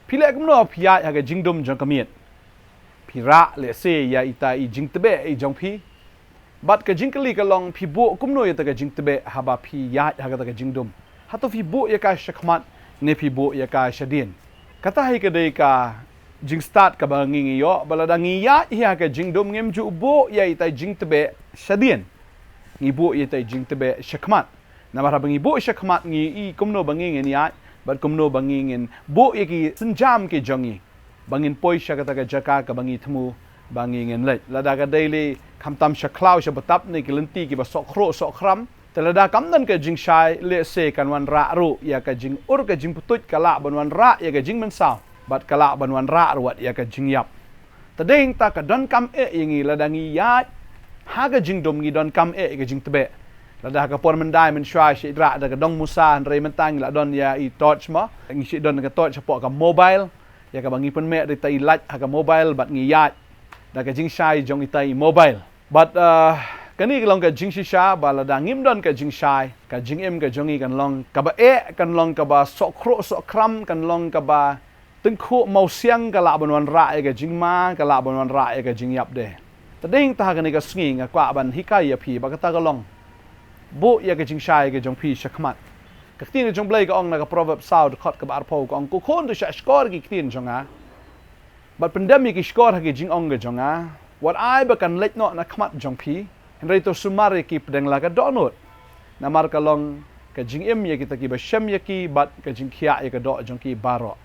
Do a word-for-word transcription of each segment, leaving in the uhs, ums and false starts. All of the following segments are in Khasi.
Phi leh kumno phi ïaid ha ka jingdum jong ka miet? Phi rah lehse ïa ita i jingtbeh i jong phi. Bad ka jingkylli ka long, phi buh kumno ïa ita ka jingtbeh haba phi ïaid ha kata ka jingdum? Hato phi buh ïa ka shakhmat ne phi buh ïa ka shadien? Kata hi ka dei ka jingstad kaba ngi ngi ïoh, ba lada ngi ïaid hi ha ka jingdum ngim ju buh ïa ita i jingtbeh shadien. Ngi buh ïa ita i jingtbeh shakhmat. Namar haba ngi buh shakhmat ngi i kumno ba ngi ngin ïaid, bad kumno ba ngi ngin buh ïa ki sienjam ki jong ngi ba ngin poi sha kata ka jaka kaba ngi thmu ba ngi ngin leit. Lada ka dei lei khamtam sha khlaw sha btap ne ki lynti kiba sohkhruh sohkhram, te lada kam don ka jingshai, lehse kan wanrah ruh ïa ka jingur ka jingpyntut, ka lah ban wanrah ïa ka jingmynsaw, bad ka lah ban wanrah ruh wat ïa ka jingïap. Te dei hangta ka donkam eh ïa ngi lada ngi ïaid ha ka jingdum, ngi donkam eh ïa ka jingtbeh. Lada ha ka por mynta mynshuwa shu rah da ka dong musa, hynrei mynta ngi la don ïa i torch mo, ngi shu don ka torch hapoh ka mobile, ïa kaba ngi pynmih da ita i light ha ka mobile bad ngi ïaid da ka jingshai jong ita i mobile. Bad, uh, kane ka long ka jingshisha ba lada ngim don ka jingshai, ka jingim ka jong ngi kan long kaba eh, kan long kaba sohkhruh sohkhram, kan long kaba tyngkhuh mawsiang, ka lah ban wanrah ïa ka jingma, ka lah ban wanrah ïa ka jingïap de. Te dei hangta ha kane ka sngi nga kwah ban hikai ïa phi ba kata ka long, buh ïa ka jingshai ka jong phi shakhmat. Ka ktien ka jong u Blei ka ong na ka Proverb saw dkhot kaba arphew, ka ong, ko khun, to shah shkor ki ktien jong nga, bad pyndem ïa ki shkor ha ki jingong ka jong nga. Wat ai ba kan leit noh na khmat jong phi, hynrei to sumar ïa ki pdeng la ka dohnud. Namar ka long ka jingim ïa kita kiba shem ïa ki, bad ka jingkhiah ïa ka doh jong ki baroh.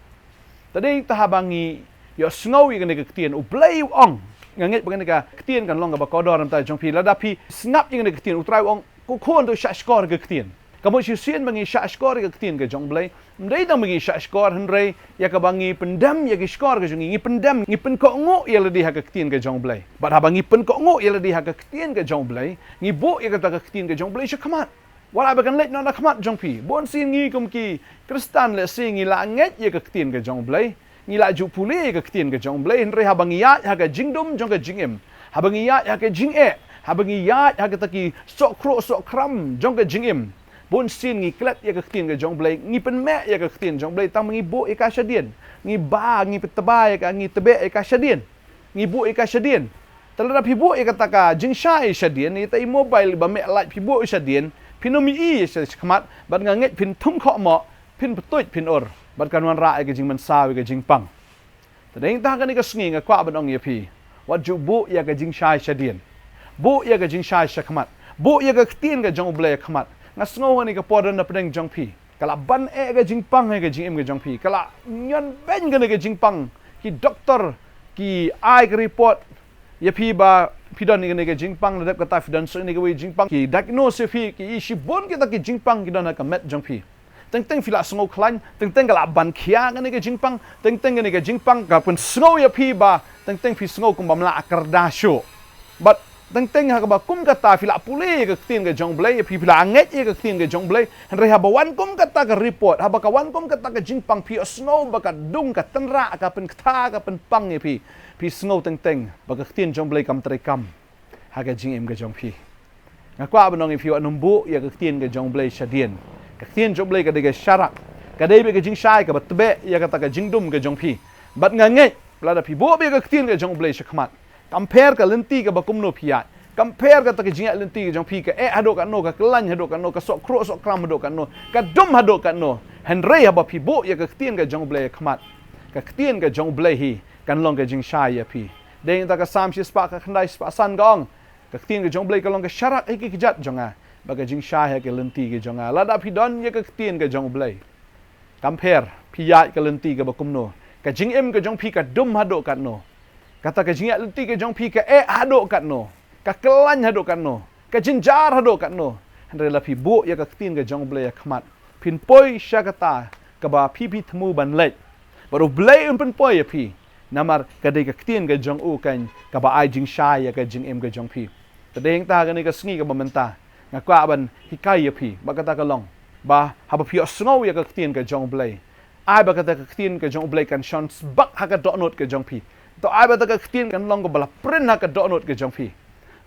Te dei hangta haba ngi ïohsngew ïa kane ka ktien, u Blei u ong, nga ngeit ba kane ka ktien kan long kaba kordor na ka bynta jong phi. Lada phi sngap ïa kane ka ktien, u Trai u ong, ko khun, to shah shkor ka ktien. Ka mut shisien ba ngi shah shkor ïa ka ktien ka jong u Blei, ym dei tang ba ngi shah shkor, hynrei ïa kaba ngi pyndem ïa ki shkor ka jong ngi, ngi pyndem, ngi pynkohnguh ïa lade ha ka ktien ka jong u Blei. Bad haba ngi pynkohnguh ïa lade ha ka ktien ka jong u Blei, ngi buh ïa kata ka ktien ka jong u Blei shakhmat. Wat ai ba kan leit noh na khmat jong phi. Bunsien ngi kum ki Khristan lehse ngi la ngeit ïa ka ktien ka jong u Blei, ngi la ju pule ïa ka ktien ka jong u Blei, hynrei haba ngi ïaid ha ka jingdum jong ka jingim, haba ngi ïaid ha ka jingeh, haba ngi ïaid ha kata ki sohkhruh sohkhram jong ka jingim, bunsien ngi klet ïa ka ktien ka jong u Blei, ngi pynmih ïa ka ktien jong u Blei, tang ba ngi buh ïa ka shadien, ngi ba, ngi pyntba ïa ka, ngi tbeh ïa ka shadien, ngi buh ïa ka shadien. Te lada phi buh ïa kata ka jingshai shadien, ïa ita i mobile ba mih light phi buh shadien, phin ym ïohi sha shakhmat, bad nga ngeit phin thung khohmoh, phin pyntuid, phin ur, bad kan wanrah ïa ka jingmynsaw, ïa ka jingpang. Te dei hangta ha kane ka sngi nga kwah ban ong ïa phi, wat ju buh ïa ka jingshai shadien. Buh ïa ka jingshai shakhmat. Buh ïa ka ktien ka jong u Blei shakhmat. Nga sngew ha kane ka por don na pdeng jong phi, ka la ban eh ka jingpang ha ka jingim ka jong phi, ka la ñion beiñ kane ka jingpang. Ki doktor ki ai ka report ïa phi ba phi don ïa kane ka jingpang, la dep kata phi don shuh ïa kane kawei ka jingpang. Ki diagnose ïa phi, ki ïohi shibun kita ki jingpang ki don ha ka met jong phi. Teng teng phi la sngew khlaiñ, teng teng ka la ban khia kane ka jingpang, teng teng kane ka jingpang ka pynsngew ïa phi ba teng teng phi sngew kumba ym lah kyrda shuh. Bad teng teng ha kaba kum kata phi la pule ïa ka ktien ka jong u Blei, phi, phi la ngeit ïa ka ktien ka jong u Blei, hynrei haba wan kum kata ka report, haba ka wan kum kata ka jingpang, phi ïohsngew ba ka dung, ka tynrah, ka pynkta, ka pynpang ïa phi. Phi sngew teng teng ba ka ktien jong u Blei kam treikam ha ka jingim ka jong phi. Nga kwah ban ong ïa phi, wat nym buh ïa ka ktien ka jong u Blei shadien. Ka ktien jong u Blei ka dei ka sharak, ka dei beit ka jingshai kaba tbeh ïa kata ka jingdum ka jong phi. Bad nga ngeit lada phi buh beit ïa ka ktien ka jong u Blei shakhmat, kam pher ka lynti kaba kumno phi ïaid, kam pher kata ka jingïaid lynti ka jong phi, ka eh haduh katno, ka khlaiñ haduh katno, ka sohkhruh sohkhram haduh katno, ka dum haduh katno, hynrei haba phi buh ïa ka ktien ka jong u Blei shakhmat, ka ktien ka jong u Blei hi kan long ka jingshai ïa phi. Dei hangta ka Salm shispah khyndai, shispah san ka ong, ka ktien ka jong u Blei ka long ka sharak ha ki kjat jong nga, bad ka jingshai ha ki lynti ki jong nga. Lada phi don ïa ka ktien ka jong u Blei, kam pher phi ïaid ka lynti kaba kumno, ka jingim ka jong phi ka dum haduh katno, kata ka jingïaid lynti ka jong phi ka eh haduh katno, ka khlaiñ haduh katno, ka jynjar haduh katno, hynrei lada phi buh ïa ka ktien ka jong u Blei shakhmat, phin poi sha kata kaba phi, phi thmu ban leit. Bad u Blei un pynpoi ïa phi, namar ka dei ka ktien ka jong u keiñ kaba ai jingshai ïa ka jingim ka jong phi. Te dei hangta ha kane ka sngi kaba mynta nga kwah ban hikai ïa phi ba kata ka long, ba haba phi ïohsngew ïa ka ktien ka jong u Blei, ai ba kata ka ktien ka jong u Blei kan shon sbak ha ka dohnud ka jong phi. To ai ba kata ka ktien kan long kaba la print ha ka dohnud ka jong phi,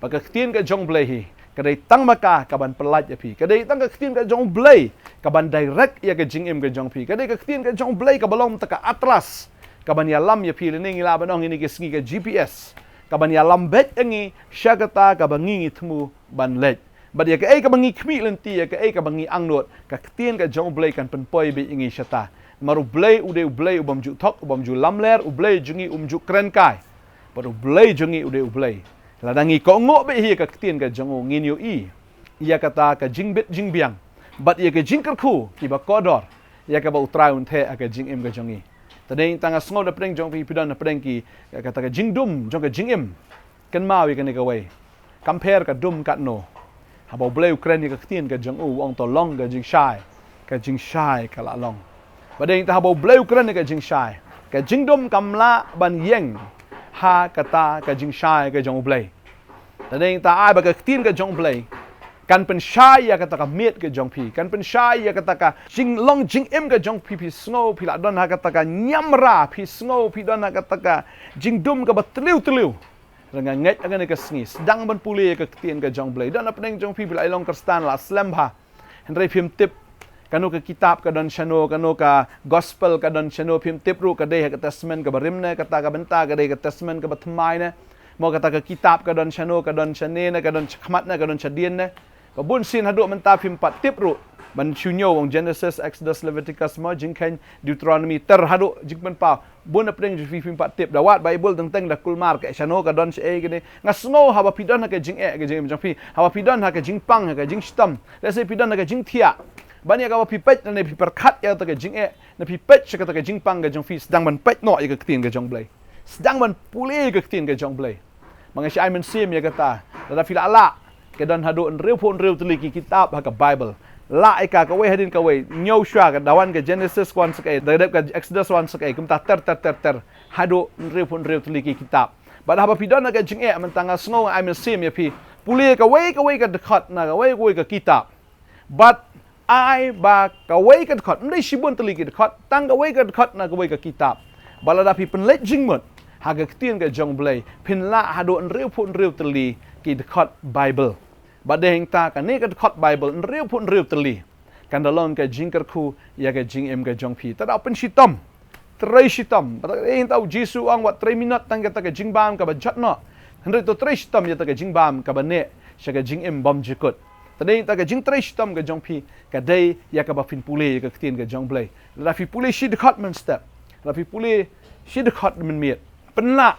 ba ka ktien ka jong u Blei hi Ka dei tang ma ka kaban pyllait ïa phi. Ka dei tang ka ktien ka jong U Blei kaban direct ïa ka jingim ka jong phi. Ka dei ka ktien ka jong U Blei kaba long mynta ka atlas kaban ïalam ïa phi. Lane ngi lah ban ong ïa kine ki sngi ka G P S kaban ïalam beit ïa ngi sha kata kaba ngi ngi thmu ban leit. Bad ïa kaei kaba ngi khmih lynti, ïa kaei kaba ngi angnud, ka ktien ka jong U Blei kan pynpoi beit ïa ngi shata. Namar U Blei u dei U Blei u bym ju thok, u bym ju lamler, U Blei jong ngi um ju kren kai. Bad U Blei jong ngi u dei U Blei. Lada ngi kohnguh beit hi ïa ka ktien ka jong u, ngin ïohi ïa kata ka jingbit jingbiang bad ïa ka jingkyrkhu kiba kordor ïa kaba U Trai un theh ha ka jingim ka jong ngi. Te dei tang nga sngew na pdeng jong phi, phi don na pdeng ki, kata ka jingdum jong ka jingim. Kynmaw ïa kane kawei. Kam pher ka dum katno. Haba U Blei u kren ïa ka ktien ka jong u, u ong to long ka jingshai, ka jingshai ka la long. Bad dei ta haba U Blei u kren ïa ka jingshai, ka jingdum kam lah ban ïeng ha kata ka jingshai ka jong U Blei. Te dei ta ai ba ka ktien ka jong U Blei kan pynshai ïa kata ka miet ka jong phi, kan pynshai ïa kata ka jinglong jingim ka jong phi. Phi sngew phi la don ha kata ka niamra, phi sngew phi don ha kata ka jingdum kaba tliw tliw. Nga ngeit ha kane ka sngi, sdang ban pule ïa ka ktien ka jong U Blei. Don na pdeng jong phi, phi la long Khristan la slem bha, hynrei phim tip kano ka kitab ka don shano, kano ka gospel ka don shano. Phim tip ruh ka dei ha ka testament kaba rim ne kata ka bynta, ka dei ka testament kaba thymmai ne. Mo kata ka kitab ka don shano, ka don shane ne, ka don shakhmat ne, ka don shadien ne. Ka bun sien haduh mynta phim pat tip ruh. Ban shu ñiew ong Genesis, Exodus, Leviticus, mo, Jingkheiñ, Deuteronomy, ter haduh Jingpynpaw. Bun na pdeng jong phi phim pat tip. Da wad Baibl teng teng da kulmar ka shano ka don shaei kane. Nga sngew haba phi don ha ka jingeh ka jingim jong phi, haba phi don ha ka jingpang, ha ka jingshitom, lehse phi don ha ka jingthiah, ban ïa kaba phi peit ne phi pyrkhat ïa kata ka jingeh, ne phi peit sha kata ka jingpang ka jong phi, sdang ban peit noh ïa ka ktien ka jong U Blei. Sdang ban pule ïa ka ktien ka jong U Blei. Ma nga shai mynsiem ïa kata. Lada phi la lah, ka don haduh hynriewphew hynriew tylli ki kitab ha ka Baibl. Lah ïa ka kawei hadien kawei, ñiew shuwa ka, da wan ka Genesis wan sa kaei, da dep ka Exodus wan sa kaei, kumta ter ter ter ter haduh hynriewphew hynriew tylli ki kitab. Bad haba phi don ha ka jingeh mynta, nga sngew nga ai mynsiem ïa phi, pule kawei kawei ka dkhot na kawei kawei ka kitab. Bad ai ba kawei ka dkhot, ym dei shibun tylli ki dkhot, tang kawei ka dkhot na kawei ka kitab. Ba lada phi pynleit jingmut ha ka ktien ka jong U Blei, phin lah haduh hynriewphew hynriew tylli ki dkhot Baibl. Bad dei hangta kane ka dkhot Baibl hynriewphew hynriew tylli, kan da long ka jingkyrkhu ïa ka jingim ka jong phi. Te da pynshitom, trei shitom. Bad dei hangta U Jisu u ong, wat trei minot tang ïa kata ka jingbam kaba jot noh, hynrei to trei shitom ïa kata ka jingbam kaba neh sha ka jingim bymjukut. Te dei ta ka jingtrei shitom ka jong phi ka dei ïa kaba phin pule ïa ka ktien ka jong U Blei. Lada phi pule shi dkhot mynstep, lada phi pule shi dkhot mynmiet, pynlah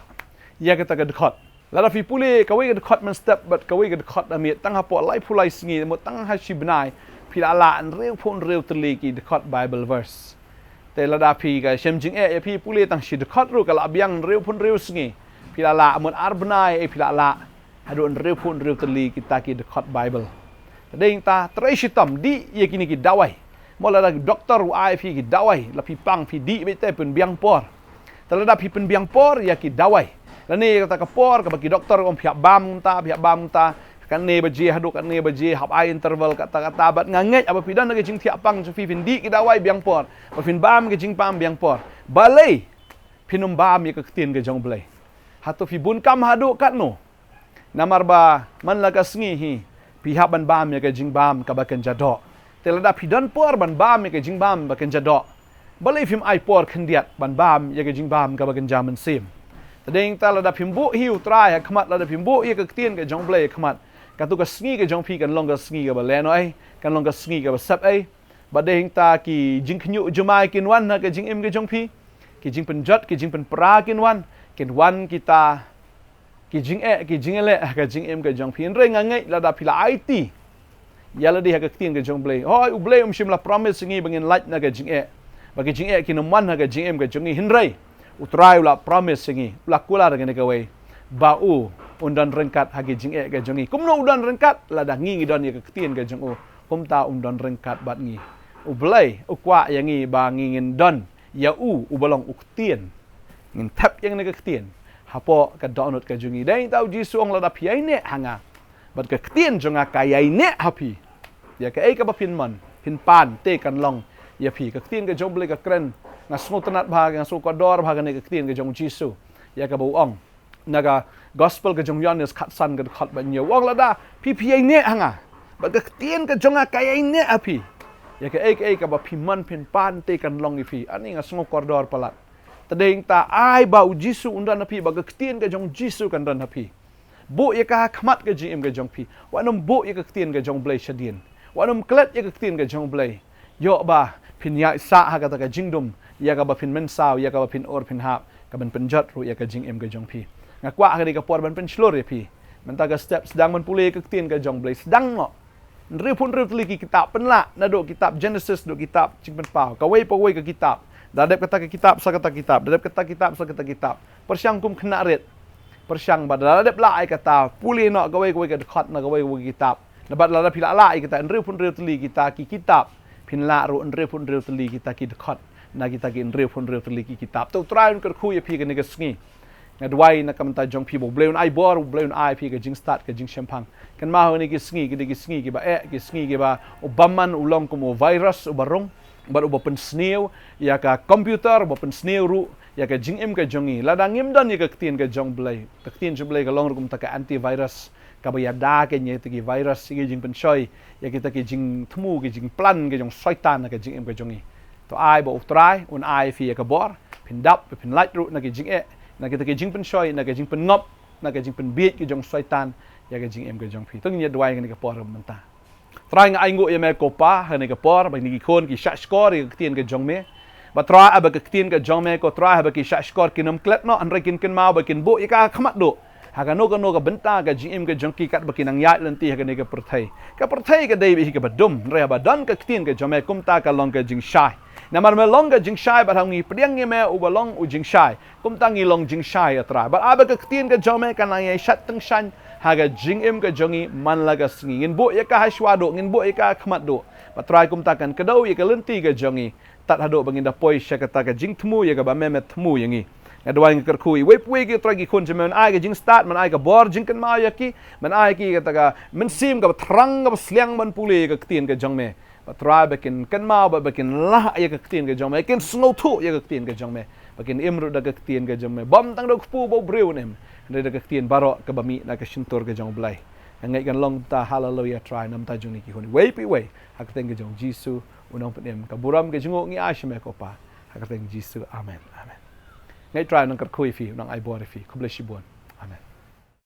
ïa kata ka dkhot. Lada phi pule kawei ka dkhot mynstep bad kawei ka dkhot mynmiet, tang hapoh laiphew lai sngi, mo tang ha shi bnai, phi la lah hynriewphew hynriew tylli ki dkhot Bible verse. Te lada phi ka shem jingeh ïa phi pule tang shi dkhot ruh, ka la biang hynriewphew hynriew sngi. Phi la lah, mut ar bnai, eh, phi la lah haduh hynriewphew hynriew tylli kita ki dkhot Baibl. Te dei ta trei shitom, dih ïa kine ki dawai. Mo lada doktor u ai phi ki dawai, la phi pang, phi dih beit te, pynbiang por. Te lada phi pynbiang por ïa ki dawai, lane ïa kata ka por kaba ki doktor u ong phi hap bam mynta, phi hap bam mynta, kane baje haduh kane baje, hap ai interval kata kata. Bad nga ngeit haba phi don ka jingthiah pang jong phi, phin dih ki dawai biang por, bad phin bam ka jingbam biang por. Balei phin ym bam ïa ka ktien ka jong U Blei? Hato phi bun kam haduh katno? Namar ba man la ka sngi hi phi hap ban bam ïa ka jingbam kaba kynja doh. Te lada phi don por ban bam ïa ka jingbam ba kynja doh, balei phim ai por khyndiat ban bam ïa ka jingbam kaba kynja mynsiem? Te dei ta lada phim buh hi U Trai ha khmat, lada phim buh ïa ka ktien ka jong U Blei ha khmat, kato ka sngi ka jong phi kan long ka sngi kaba lehnohei, kan long ka sngi kaba sepei. Bad dei ta ki jingkhynñiuh jumai kin wan ha ka jingim ka jong phi, ki jingpynjot, ki jingpynpra kin wan, kin wan kita ki jingeh, ki jingeh leh ha ka jingim ka jong phi. Hynrei nga ngeit lada phi la aiti ïa lade ha ka ktien ka jong U Blei. Hooid, U Blei um shym la promise ïa ngi ba ngin lait na ka jingeh, ba ka jingeh kin ym wan ha ka jingim ka jong ngi. Hynrei U Trai u la promise ïa ngi, u la kular ïa ngi kawei, ba u un don ryngkat ha ka jingeh ka jong ngi. Kumno u don ryngkat? Lada ngi ngi don ïa ka ktien ka jong u, kumta un don ryngkat bad ngi. U Blei u kwah ïa ngi ba ngi ngin don ïa u, uba long u ktien. Ngin thep ïa kane ka ktien hapoh ka dohnud ka jong ngi. Dei ta U Jisu u ong, lada phi ïaineh ha nga bad ka ktien jong nga ka ïaineh ha phi, ïa kaei kaba phin mon, phin pan, te kan long ïa phi. Ka ktien ka jong U Blei ka kren. Nga sngewtynnat bha, nga sngewkordor bha kane ka ktien ka jong U Jisu, ïa kaba u ong na ka Gospel ka jong u Ïoannis khatsan ka dkhot ba hynñiew, u ong lada phi phi ïaineh ha nga bad ka ktien ka jong nga ka ïaineh ha phi, ïa kaei kaei kaba phi mon phin pan te kan long ïa phi. Ani nga sngew kordor palat. Te dei nangta ai ba u Jisu un don ha phi, ba ka ktien ka jong u Jisu kan don ha phi. Buh ïa ka ha khmat ka jingim ka jong phi. Wat nym buh ïa ka ktien ka jong u Blei shadien. Wat nym klet ïa ka ktien ka jong u Blei. Ïoh ba phin ïaid sah ha kata ka jingdum, ïa kaba phin mynsaw, ïa kaba phin ur phin hap, kaban pynjot ruh ïa ka jingim ka jong phi. Nga kwah ha kane ka por ban pynshlur ïa phi. Mynta ka step sdang ban pule ïa ka ktien ka jong u Blei, sdang noh. Hynriewphew hynriew tylli ki kitab, pynlah naduh kitab Genesis, duh kitab Jingpynpaw, kawei pa kawei ka kitab. Da dep kata ka kitab sa kata ka kitab, da dep kata ka kitab sa kata ka kitab. Pyrshang kum khynnah rit. Pyrshang ba da dep lah ïa kata, pule noh kawei kawei ka dkhot na kawei kawei ka kitab. Naba lada phi lah lah ïa kita hynriewphew hynriew tylli kita ki kitab, phin lah ruh hynriewphew hynriew tylli kita ki dkhot na kita ki hynriewphew hynriew tylli ki kitab. To u Trai un kyrkhu ïa phi kane ka sngi. Nga duwai na ka bynta jong phi ba u Blei un ai bor, u Blei un ai phi ka jingstad ka jingshemphang. Kynmaw kine ki sngi, kine ki sngi kiba eh, ki sngi kiba u bymman u long kum u virus uba rung bad uba pynsniew ïa ka computer, uba pynsniew ruh ïa ka jingim ka jong ngi. Lada ngim don ïa ka ktien ka jong u Blei, ka ktien jong u Blei ka long ruh kum ta ka antivirus, kaba ïada kane ïa kita ki virus, ïa ki jingpynshoi, ïa kita ki jingthmu, ki jingplan ka jong u Soitan ha ka jingim ka jong ngi. To ai ba u Trai un ai phi ïa ka bor, phin dap, phin lait ruh na ki jingeh, na kita ki jingpynshoi, na ki jingpynngop, na ki jingpynbieit ka jong u Soitan ïa ka jingim ka jong phi. To ngin ïa duwai kane ka por mynta. Trai, nga ainguh ïa me ko Pa, ha kane ka por ba kine ki khun ki shahshkor ïa ka ktien ka jong me. Bad Trai, haba ka ktien ka jong me ko Trai, haba ki shahshkor, kin ym klet noh, hynrei kin kynmaw ba kin buh ïa ka ha khmat duh ha kano kano ka bynta ka jingim ka jong ki katba ki nang ïaid lynti ha kane ka pyrthei. Ka pyrthei ka dei beit hi kaba dum, hynrei haba don ka ktien ka jong me, kumta ka long ka jingshai. Namar me long ka jingshai, bad ha ngi pdiang ïa me uba long u jingshai. Kumta ngi long jingshai, A Trai. Bad ai ba ka ktien ka jong me kan nang ïai shat tyngshaiñ ha ka jingim ka jong ngi man la ka sngi. Ngin buh ïa ka ha shuwa duh, ngin buh ïa ka ha khmat duh. Bad Trai, kumta kan kdew ïa ka lynti ka jong ngi tad haduh ba ngin da poi sha kata ka jingthmu ïa kaba me me thmu ïa ngi. Nga duwai, nga kyrkhu ïa uwei pa uwei ki, Trai, ki khun jong me, men ai ka jingstad, men ai ka bor jingkynmaw ïa ki, men ai ki kata ka mynsiem kaba thrang kaba sliang ban pule ïa ka ktien ka jong me. Bad Trai, ba kin kynmaw, ba, ba kin lah ïa ka ktien ka jong me, kin sngewthuh ïa ka ktien ka jong me, ba kin im ruh da ka ktien ka jong me. Bym tang da u kpu ba u briew un im, hynrei da ka ktien baroh kaba mih na ka shyntur ka jong u Blei. Nga ngeit kan long kumta, haleluia Trai, na ka bynta jong kine ki khun, uwei pa uwei, ha ka kyrteng ka jong u Jisu U Nongpynim. Ka burom ka jingnguh ngi ai sha me ko Pa, ha ka kyrteng Jisu. Amen. Amen. Nga ngeit Trai un nang kyrkhu ïa phi, un nang ai bor ïa phi. Khublei shibun. Amen.